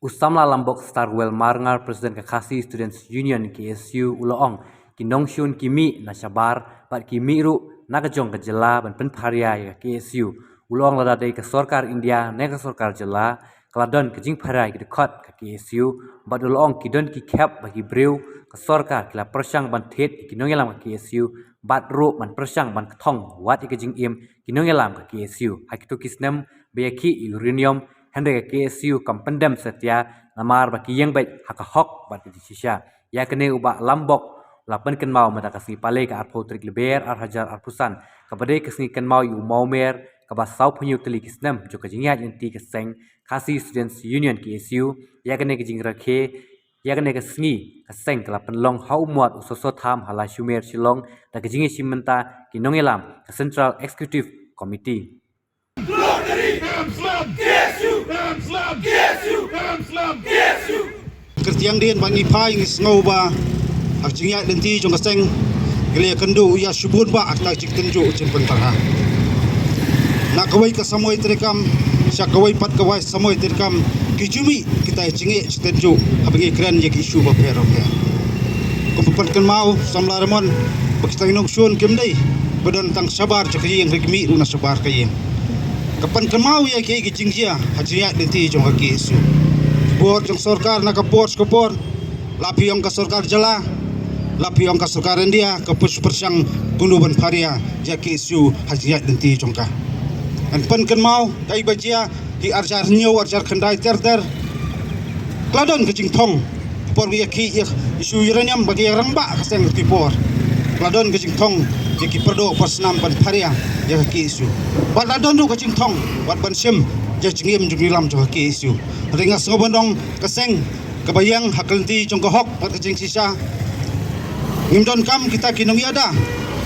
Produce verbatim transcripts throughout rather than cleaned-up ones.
U samla Lambok Starwell Marngar, President ka Khasi Students Union, K S U, u la ong, ki nongshun ki mih na shabar bad ki mih ruh na ka jong ka jylla ban pynpharia ïa ka K S U. U la ong, lada dei ka sorkar India ne ka sorkar jylla, ka la don ka jingpharia ïa ki dkhot ka K S U, bad u la ong, ki don ki khep ba ki briew ka sorkar ki la pyrshang ban thied ïa ki nongïalam ka K S U, bad ruh ban pyrshang ban kthong wat ïa ka jingim ki nongïalam ka K S U ha kito ki snem ba ïakhih ïa u uranium. Hynrei ka K S U kam pyndem satia namar ba ki ïeng beit ha ka hok bad ka jingshisha. Ïa kane u Bah Lambok u la pynkynmaw mynta ka sngi Palei ka arphew tarik Lber ar hajar arphew san, kaba dei ka sngi kynmaw ïa u mawmer kaba sawphew hynñiew tylli ki snem jong ka jingïaid lynti ka seng Khasi Students Union, K S U. Ïa kane ka jingrakhe, ïa kane ka sngi ka seng ka la pynlong ha u mot u Soso Tham ha Laishumer, Shillong, da ka jingïashim bynta ki nongïalam ka Central Executive Committee. Kyrtiang dien ba ngi phai ngi sngew ba ha ka jingïaid lynti jong ka seng ki la ïakynduh ïa shibun ba ha ka jingtynjuh jingpyntarha. Na kawei ka samoi treikam sha kawei pat kawei samoi treikam ki ju mih kita ki jingeh jingtynjuh haba ngi kren ïa ki issue bapher bapher. Kum ba pynkynmaw samla Raymond ba kita ki nongshun kim dei ba don tang shabar jong ka ïing, hynrei ki mih ruh na shabar ka ïing. Ka pynkynmaw ïa ki, ki jingjia ha jingïaid lynti jong ka K S U. Bor jong sorkar na ka por sha ka por, la phi ong ka sorkar jylla, la phi ong ka sorkar India, ka pyrshang kumno ban pharia ïa ka K S U ha jingïaid lynti jong ka. Ngan pynkynmaw kaei ba jia ki arhajar hynñiew, arhajar khyndai ter ter. Ka la don ka jingthong por ba ïakhih ïa issue uranium ba ka ïarangbah ka seng ki por. Ka la don ka jingthong ïa ki pyrdoh pyrsnam ban pharia ïa ka K S U. Bad la don ruh ka jingthong bad ban shim ïa ka jingim jingïalam jong ka K S U. Hynrei nga sngew ban ong ka seng kaba ïeng ha ka lynti jong ka hok bad ka jingshisha. Ngim donkam kita ki nongïada,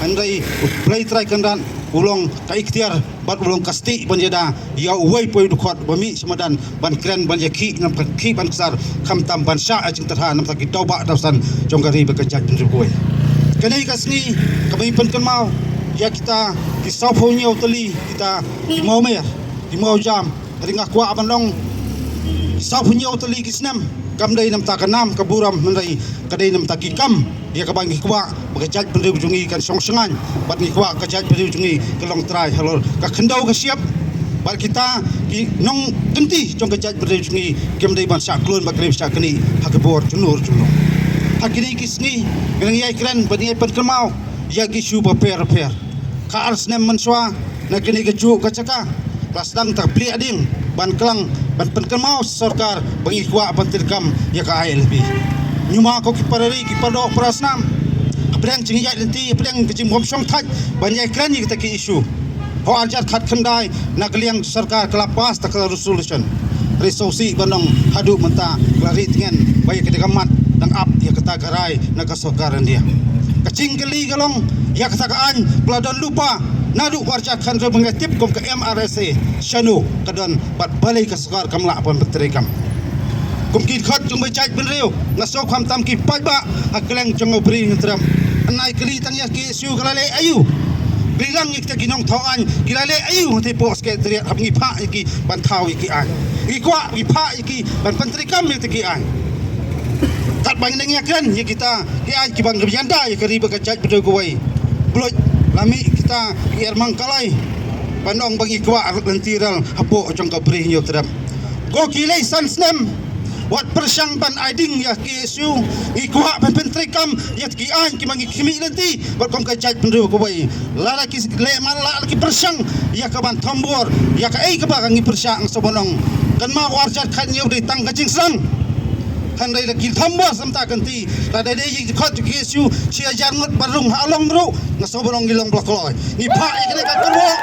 hynrei U Blei Trai Kynrad u long ka iktiar bad u long ka stieh ban ïada ïa uwei pa uwei u dkhot ba mih sha madan ban kren ban ïakhih, ban khih ban ksar, khamtam ban shah ïa jingtyrha na bynta ki tawbah tawsan jong ka ri bad ka jaitbynriew kawei. Kane ka sngi kaba ngi pynkynmaw ïa kita ki sawphew hynñiew tylli kita ki mawmer, ki mawjam, hynrei nga kwah ban ong, sawphew hynñiew tylli ki snem kam dei na bynta ka nam ka burom, hynrei ka dei na bynta ki kam ïa kaba ngi kwah ba ka jaitbynriew jong ngi kan shong shngaiñ, bad ngi kwah ka jaitbynriew jong ngi ka long trai halor ka khyndew ka shyiap. Bad kita ki nongkynti jong ka jaitbynriew jong ngi kim dei ban shah klun bad kim dei ban shah knieh ha ki bor jong no jong no. Ha kine ki sngi ngi nang ïai kren bad ngi ïai pynkynmaw ïa ki issue bapher bapher. Ka ar snem mynshuwa na kane kajuh ka jaka ka la sdang ta ka pliang ding ban klang ban pynkynmaw sorkar ba ngi kwah ban treikam ïa ka I L P. Ñiuma ko ki para ri ki para doh para snam, hapdeng jingïaid lynti, hapdeng ka jingbym shongthait ban ïai kren ïa kita ki issue, ha u arhajar khatkhyndai na ka liang sorkar ka la pass ta ka resolution. Hynrei sngewsih ban ong haduh mynta ka la rieh tngen ba ïa kata ka mat dang ap ïa kata ka rai na ka sorkar India. Ka jingkylli ka long, ïa kata ka aiñ ba la don lypa naduh u arhajar khathynriew ba ngi tip kum ka M R S A, shano ka don bad balei ka sorkar kam lah ban pyntreikam? Kum ki dkhot jong ka jaitbynriew, nga sngew khamtam ki paidbah ha kylleng jong ka Bri Hynñiewtrep, ngi ai kylli tang ïa ka K S U ka la leh aïu? Kylli lang ïa kita ki nongthaw aiñ ki la leh aïu hangtei hapoh Secretariat haba ngi phah ïa ki ban thaw ïa ki aiñ? Ngi kwah ngi phah ïa ki ban pyntreikam ïa kita ki aiñ. Katba ngi dang ïakren ïa kita ki aiñ kiba ngi ïada ïa ka ri bad ka jaitbynriew kawei, pynlut la mih kita ki ermang kalai ban ong ba ngi kwah lynti rel hapoh jong ka Bri Hynñiewtrep. Ko ki lei san snem wat pyrshang ban ai ding ïa ka K S U, ngi kwah ban pyntreikam ïa ki aiñ kiba ngi khmih lynti bad kum ka jaitbynriew kawei. Lada ki leh man la ki pyrshang ïa ka ban thombor ïa kaei kaba ka ngi pyrshang, nga sngew ban ong, kynmaw u arhajar khathynñiew dei tang ka jingsdang. Hynrei da ki thombor sa mynta ka lynti, lada dei ïa ki dkhot jong ka K S U shi hajar ngut ban rung ha Along ruh, nga sngew ban ong ngi long ba la kloi. Ngi phah ïa kane ka kyrwoh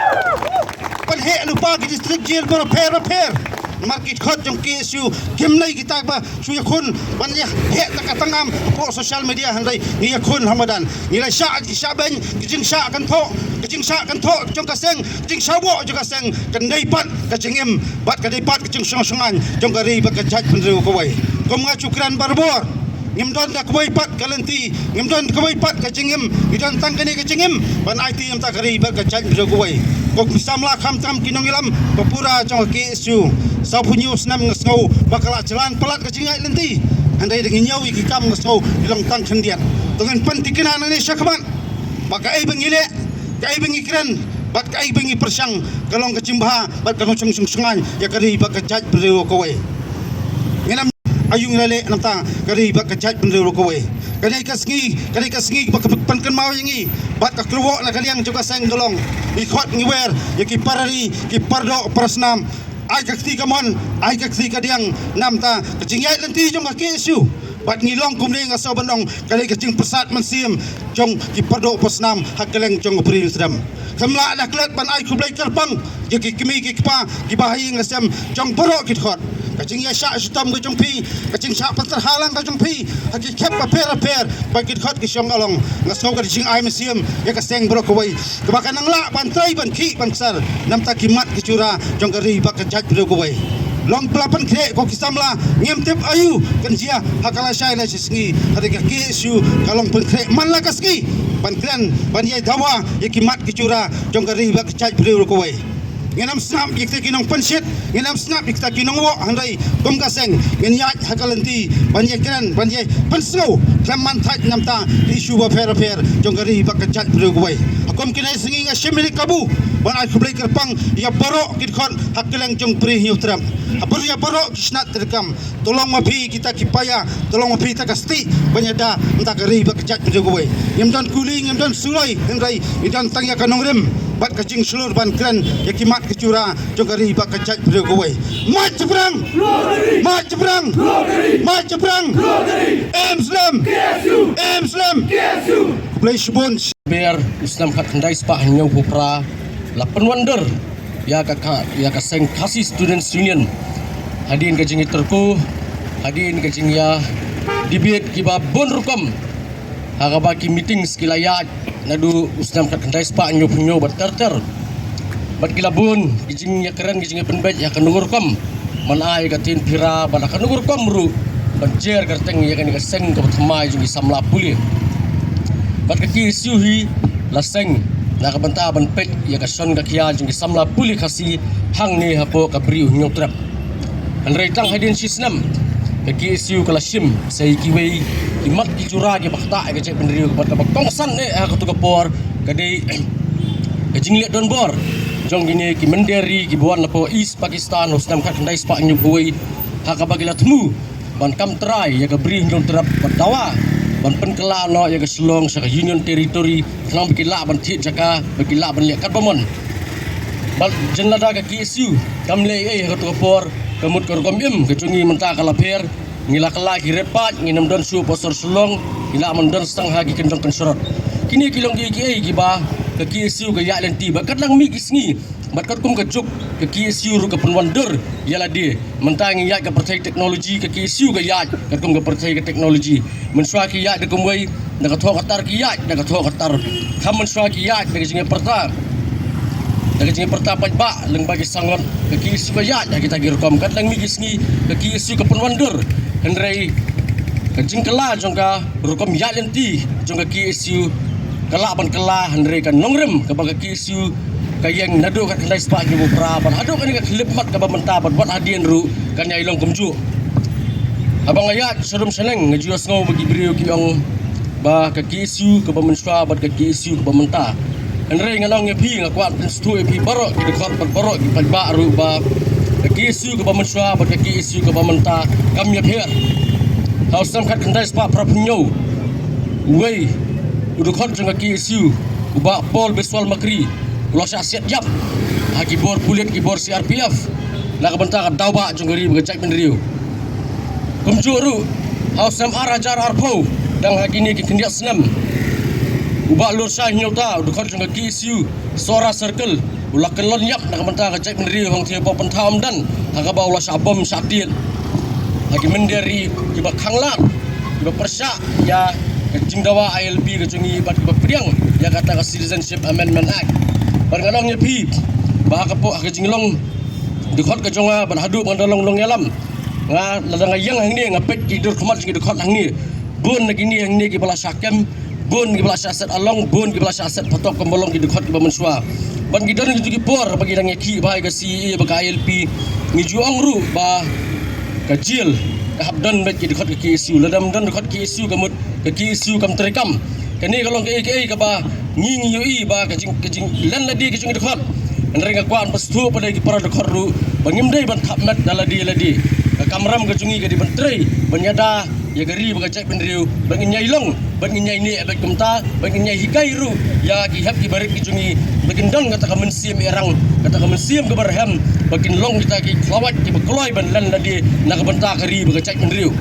ban heh lypa ki district jail bapher bapher. Namar ki dkhot jong ka K S U kim dei kita ba shu ïakhun ban ïa heh da ka tnga hapoh social media, hynrei ngi ïakhun ha madan. Ngi la shah, shah beiñ, ka jingshah kynthoh, ka jingshah kynthoh jong ka seng, ka jingshah bor jong ka seng, kan dei pat ka jingim bad ka dei pat ka jingshong shngaiñ jong ka ri bad ka jaitbynriew kawei. Kum nga shu kren barabor, Ngim don da kawei pat ka lynti, ngim don kawei pat ka jingim, ngi don tang kane ka jingim ban aiti ïa ka ri bad ka jaitbynriew kawei. Ko ki samla khamtam ki nongïalam ba pura jong ka K S U. Sawphew hynñiew snem nga sngew ba ka la jlan palat ka jingïaid lynti. Hynrei da ngi ñiew ïa ki kam nga sngew ki long tang khyndiat. To ngin pynthikna nangne shakhmat ba kaei ba ngi leh, kaei ba ngi kren bad kaei ba ngi pyrshang ka long ka jingbha bad ka long shong shong shong ïa ka ri bad ka jaitbynriew kawei. Ngin ym aïu ngi la leh namar ka ri bad ka jaitbynriew kawei. Kane ka sngi, kane ka sngi ba ka pynkynmaw ïa ngi bad ka kyrwoh na ka liang jong ka seng ka long, ngi khot ngi wer ïa ki para ri, ki para doh para snam, ai ka kti kamon, ai ka kti kadiang namar ka jingïaid lynti jong ka K S U. Bad ngi long kumne nga sngew ban ong ka dei ka jingpyrsad mynsiem jong ki para doh para snam ha kylleng jong ka Bri Hynñiewtrep. Khlem lah da klet ban ai khublei kyrpang ïa ki kmie ki kpa, ki bahaïing hasem jong baroh ki dkhot. Ka jingïashah shitom ka jong phi, ka jingshah pyntrei halang ka jong phi ha ki khep bapher bapher ba ki dkhot ki shong along. Nga sngew ka dei jingai mynsiem ïa ka seng baroh kawei kaba kan nang lah ban trei ban khih ban kser namar ki mat ki jura jong ka ri bad ka jaitbynriew kawei. Long ba la pynkhreh ko ki samla, ngim tip aïu kan jia ha ka lashai lashisngi. Hynrei ka K S U ka long pynkhreh man la ka sngi ban kren ban ïai dawa ïa ki mat ki jura jong ka ri bad ka jaitbynriew kawei. Ngin ym sngap ïa kita ki nongpynshit, ngin ym sngap ïa kita ki nongwoh, hynrei kum ka seng ngin ïaid ha ka lynti ban ïai kren ban ïai pynsngew khlem man thait namar ki issue bapher bapher jong ka ri bad ka jaitbynriew kawei. Ha kum kine ki sngi nga shim ïa ka kabu ban ai khublei kyrpang ïa baroh ki dkhot ha kylleng jong Bri Hynñiewtrep. Ha baroh ïa baroh ki shnat treikam, to long ma phi kita ki paia, to long ma phi kita ka stieh ban ïada namar ka ri bad ka jaitbynriew kawei. Ngim don kuli, ngim don suloi, hynrei ngi don tang ïa ka nongrim bad ka jingshlur ban kren ïa ki mat ki jura jong ka ri bad ka jaitbynriew kawei. Mait shaphrang! Mait shaphrang! Mait shaphrang! Em slem! Em slem! Khublei shibun. Ber u snem khatkhyndai spah hynñiewphew phra la pynwandur ïa ka, ka, ïa ka seng Khasi Students Union hadien ka jingïatyrko, hadien ka jingïa debate kiba bun rukom ha kaba ki meetings ki la ïaid naduh u snem khatkhyndai spah hynñiewphew hynñiew bad ter ter. Bad ki la bun ki jingïakren, ki jingïapynbeit ïa kano ka rukom ban ai ka ktien phira bad kano ka rukom ruh ban jer kyrteng ïa kane ka seng kaba thymmai jong ki samla pule. Bad ka K S U hi la seng na ka bynta ban peit ïa ka shon ka khia jong ki samla pule Khasi hangne hapoh ka Bri u Hynñiewtrep. Hynrei tang hadien shi snem ka K S U ka la shim sa ïa kiwei ki mat ki jura kiba ktah ïa ka jaitbynriew, bad kaba kongsan eh ha kato ka por ka dei ka jingleh donbor jong kine ki mynder ri kiba wan napoh East Pakistan ha u snem khatkhyndai spah hynñiewphew wei, ha kaba ki la thmu ban kam trai ïa ka Bri Hynñiewtrep bad dawa ban pynkylla noh ïa ka Shillong sha ka Union Territory, khnang ba ki lah ban thied jaka, ba ki lah ban leh katba mon. Bad jan lada ka K S U kam leh ei ha kato ka por, ka mut ka rukom im ka jong ngi mynta ka la pher. Ngi la kylla ki red patch, ngim don shuh hapoh sor Shillong, ngi lah ban don tang ha ki kynjong kynshrot. Kine ki long kiei kiei kiba ka K S U ka ïaid lynti bad katba la mih ki sngi bad katkum ka juk ka K S U ruh ka pynwandur ïa lade. Mynta ngi ïaid ka pyrthei technology, ka K S U ka ïaid katkum ka pyrthei ka technology. Mynshuwa ki ïaid da kumwei, da ka thoh ka tar ki ïaid da ka thoh ka tar. Kham mynshuwa ki ïaid da ka jingïapyrta, da ka jingïapyrta paidbah lyngba ki sangot, ka K S U ka ïaid da kita ki rukom. Katba la mih ki sngi ka K S U ka pynwandur, hynrei ka jingkylla jong ka rukom ïaid lynti jong ka K S U ka lah ban kylla, hynrei ka nongrim kaba ka K S U ka ïeng naduh khatkhyndai spah hynñiewphew phra bad haduh kane ka khyllipmat kaba mynta bad wat hadien ruh kan ïai long kumjuh. Haba nga ïaid sharum shaneng nga ju ïohsngew ba ki briew ki ong ba ka K S U kaba mynshuwa bad ka K S U kaba mynta. Hynrei ngan ong ïa phi, nga kwah pynsngewthuh ïa phi baroh ki dkhot bad baroh ki paidbah ruh ba ka K S U kaba mynshuwa bad ka K S U kaba mynta kam ïapher. Ha u snem khatkhyndai spah phraphew hynñiew, uwei u dkhot jong ka K S U, u Bah Paul Biswal Makri, u la shah siat ïap ha ki bor pulit, ki bor C R P F na ka bynta ka daw bah jong ka ri bad ka jaitbynriew. Kumjuh ruh ha u snem ar hajar arphew, dang ha kine ki khyndiat snem, u Bah Lurshai Hynñiewta, u dkhot jong ka K S U Sohra Circle, u la kyllon ïap na ka bynta ka jaitbynriew hangtei hapoh Pantha Umdan, ha kaba u la shah bom shah tied ha ki mynder ri kiba khanglad, kiba pyrshah ïa ka jingdawa I L P ka jong ngi bad kiba pdiang ïa kata ka Citizenship Amendment Act. Bad ngan ong ïa phi ba ha ka por, ha ka jinglong dkhot ka jong nga bad haduh ba ngan da long nongïalam, nga, lada nga ïeng hangne nga peit ki dur khmat jong ki dkhot hangne, Bun na kine hangne kiba la shah kem, bun kiba la shah set along, bun kiba la shah set phatok kumba long ki dkhot kiba mynshuwa. Ban ki don ki tu ki por ba ki dang ïakhih bha ïa ka C A A bad ka I L P, ngi ju ong ruh ba ka jail ka hap don bad ki dkhot ka K S U. Lada ym don dkhot K S U ka mut ka K S U kam treikam. Kane ka long kaei kaei kaba ngi ngi ïohi ba ka jing, ka jinglen lade ka jong ki dkhot. Hynrei nga kwah ban pynsngewthuh pat ïa ki para dkhot ruh ba ngim dei ban thap met da lade lade. Ka kamram ka jong ngi ka dei ban trei ban ïada ïa ka ri bad ka jaitbynriew, ba ngin ïai long, ba ngin ïai neh bad kumta, ba ngin ïai hikai ruh ïa ki hep ki barit ki jong ngi, ba kin don kata ka mynsiem ïarang, kata ka mynsiem kaba rhem, ba kin long kita ki khlawait kiba kloi ban len lade na ka bynta ka ri bad ka jaitbynriew.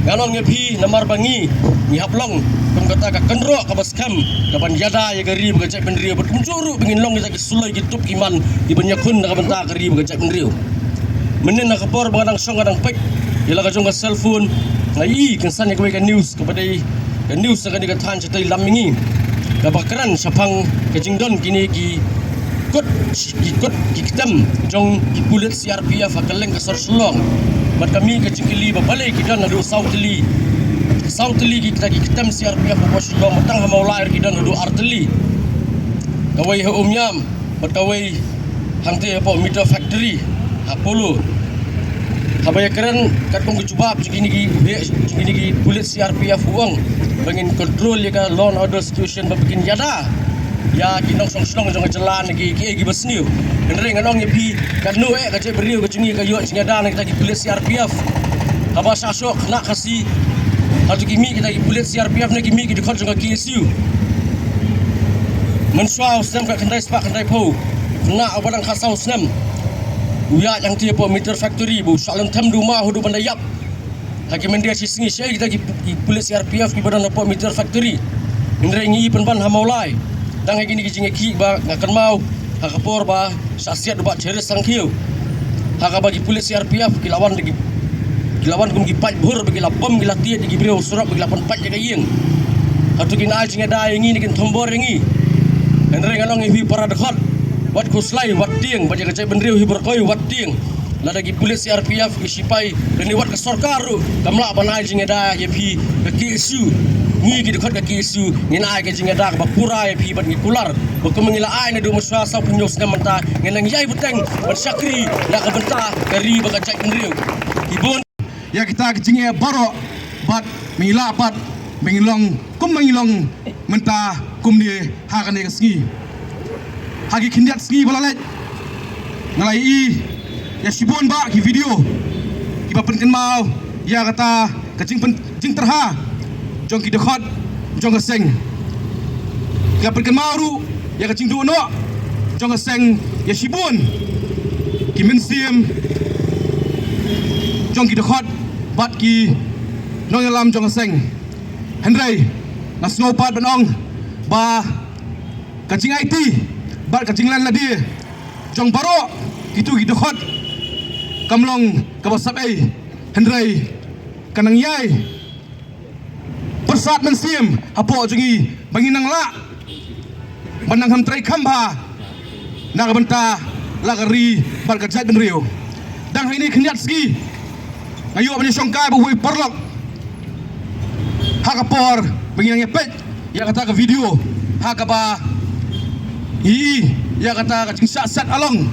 Ngan ong ïa phi namar ba ngi ngi hap long kum kata ka kynroh kaba skhem kaban ïada ïa ka ri bad ka jaitbynriew, bad kumjuh ruh ba ngin long kita ki suloi ki tup ki man kiban ïakhun na ka bynta ka ri bad ka jaitbynriew. Mynnin ha ka por ba nga dang shong nga dang peit ïa la ka jong ka cellphone, nga ïohi kynsan ïa kawei ka news kaba dei ka news na kane ka thaiñ shatei lam ïa ngi, kaba kren shaphang ka jingdon kine ki kut, ki kut ki ktem jong ki pulit C R P F ha kylleng ka sor Shillong. Bad ka mih ka jingkylli ba balei ki don haduh saw tylli, saw tylli kita ki ktem C R P F hapoh Shillong, ba tang ha Mawlai ruh ki don haduh ar tylli. Kawei ha Umiam bad kawei hangtei hapoh Meter Factory ha Polo. Haba ïakren katkum ka jubab jong kine ki, jong kine ki pulit C R P F u ong ba ngin control ïa ka law and order situation, ba kin ïada ïa ki nongshong shnong jong ka jylla na ki, kiei kiba sniew. Hynrei ngan ong ïa phi, katno eh ka jaitbynriew ka jong ngi ka ïoh jingïada na kita ki pulit C R P F? Haba shah shoh khynnah Khasi, hato ki mih kita ki pulit C R P F ne ki mih ki dkhot jong ka K S U? Mynshuwa u snem khatkhyndai spah khyndaiphew, khynnah uba dang khatsaw snem u ïaid hangtei hapoh Meter Factory, ba u shah lynthem da u maw haduh ban da ïap. Ha ki mynta shi sngi shaei kita ki, ki pulit C R P F kiba don hapoh Meter Factory? Hynrei ngi pynban ha Mawlai, dang ha kine ki jingïakhih ba nga kynmaw ha ka por ba shah siat u Bah Cherish Sangkhiew, ha kaba ki pulit C R P F ki la wan da ki, ki la wan kum ki paidbah ba ki la bom, ki la tied ïa ki briew surok, ba ki la pynpait ïa ka ïing. Hato kin ai jingïada ïa ngi ne kin thombor ïa ngi? Hynrei ngan ong ïa phi para dkhot, wat khuslai wat tieng, bad ïa ka jaitbynriew hi baroh kawei wat tieng. Lada ki pulit C R P F, ki sipai, lane wat ka sorkar ruh kam lah ban ai jingïada ïa phi, ka K S U, ngi ki dkhot ka K S U ngin ai ka jingïada kaba pura ïa phi bad ngi kular ba kumba ngi la ai naduh mynshwa sawphew hynñiew snem mynta, ngin nang ïai bteng ban shakri na ka bynta ka ri bad ka jaitbynriew. Ki bun ïa kita ki jingeh baroh, bad ngi lah pat ba ngi long kumba ngi long mynta kumne ha kane ka sngi. Ha ki khyndiat sngi ba la leit, nga la ïohi ïa shibun bah ki video kiba pynkynmaw ïa kata ka jingpyn, jingtyrha jong ki dkhot jong ka seng. Ki la pynkynmaw ruh ïa ka jingduh noh jong ka seng ïa shibun ki mynsiem jong ki dkhot bad ki nongïalam jong ka seng. Hynrei nga sngew pat ban ong ba ka jingaiti bad ka jinglen lade jong baroh kito ki dkhot kam long kaba sap ei, hynrei ka nang ïai pyrsad mynsiem hapoh jong ngi ba ngin nang lah ban nang kham treikam bha na ka bynta la ka ri bad ka jaitbynriew. Dang ha kine khyndiat sngi nga ïoh ban ïashongkai bad uwei u paralok ha ka por ba ngi nang ïapeit ïa kata ka video ha kaba ngi ïohi ïa kata ka jingshah set along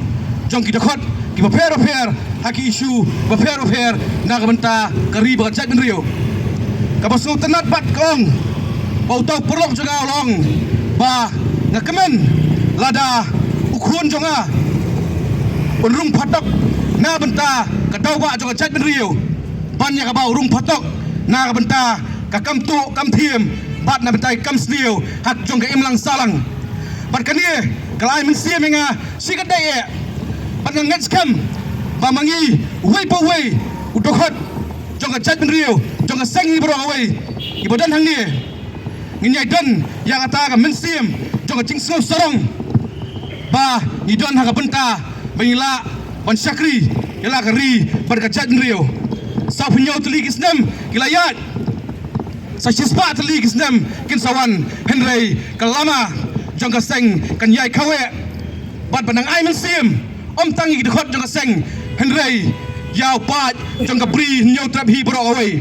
jong ki dkhot kiba pher bapher ha ki issue bapher bapher na ka bynta ka ri bad ka jaitbynriew. Kaba sngewtynnat bad ka ong ba uta u paralok jong nga u la ong ba nga kmen lada u khun jong nga un rung phatok na bynta ka daw ba jong ka jaitbynriew, ban ïa kaba u rung phatok na ka bynta ka kam tuh kam thiem bad na bynta ka kam sniew ha jong ka imlang sahlang. Bad kane ka la ai mynsiem ïa nga shi katdei eh. Bad nga ngeit skhem ba ma ngi uwei pa uwei u dkhot jong ka jaitbynriew, jong ka seng hi baroh kawei, iba don hangne, ngin ïai don ïa kata ka mynsiem jong ka jingsngew sarong ba ngi don ha ka bynta ba ngi lah ban shakri ïa la ka ri bad ka jaitbynriew. Sawphew hynñiew tylli ki snem ki la ïaid, sa shispah tylli ki snem kin sa wan, hynrei ka lama jong ka seng kan ïai khawiah bad ban nang ai mynsiem ym tang ïa ki dkhot jong ka seng, hynrei ïa u paid jong ka Bri Hynñiewtrep hi baroh kawei.